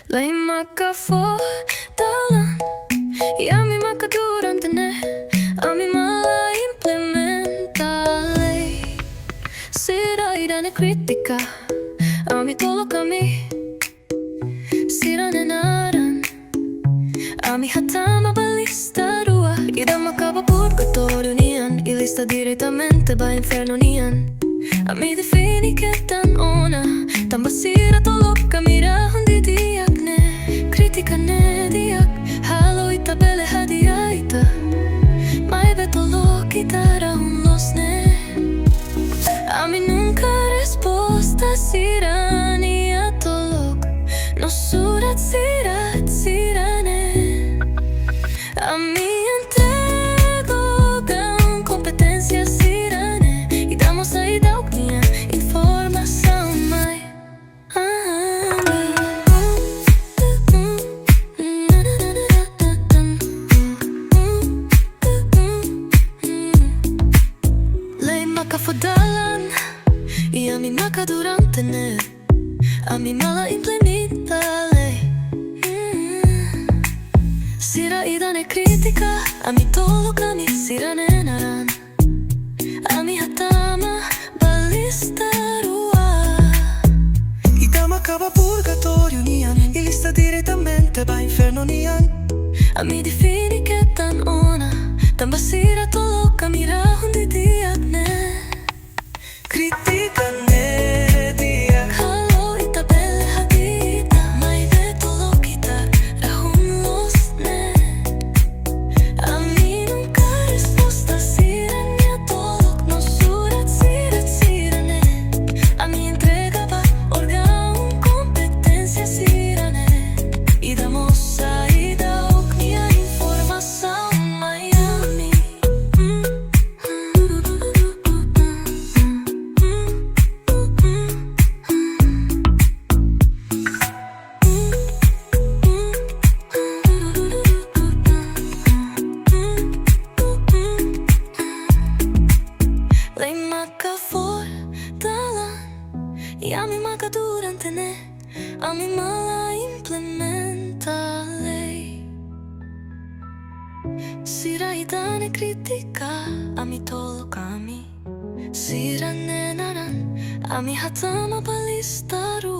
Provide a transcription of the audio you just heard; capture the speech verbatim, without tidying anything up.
Lei maka fó dalan, i ami maka durante ne'e, ami mala implementa lei. Sira ida-ne'e kritika, ami tolok ami, sira-ne'e naran. Ami hatama ba lista rua, ida maka ba purgatóriu nian, i lista diretamente ba infernu nian. Ami define kedan ona, tanba sira tolok ami rahun didi'ak ne'e. Kritika ne'e di'ak, halo ita bele hadi'a ita, maibé tolok ita rahun loos ne'e. Ami nunka resposta sira-nia tolok no surat sira, sira-ne'e. Ami entrega ho gaun kompeténsia sira-ne'e, i damos saida uk nia informasaun mai. Lei maka fó dalan, i ami maka durante ne'e, ami mala implementa lei. Sira ida-ne'e kritika, ami tolok ami, sira-ne'e naran. Ami hatama ba lista rua, ida maka ba purgatóriu nian, i lista diretamente ba infernu nian. Ami define kedan ona, tanba sira tolok ami rahun didi'ak ne'e. Kritika ne'e di'ak, halo ita bele hadi'a ita, maibé tolok ita rahun loos ne'e. Ami nunka resposta sira-nia tolok no surat sira, sira-ne'e. Ami entrega ba órgaun kompeténsia sira-ne'e, i damos saida uk nia informasaun mai ami. Lei maka fó dalan, i ami maka durante ne'e, ami mala implementa lei. Sira ida-ne'e kritika, ami tolok ami, sira-ne'e naran. Ami hatama ba lista rua.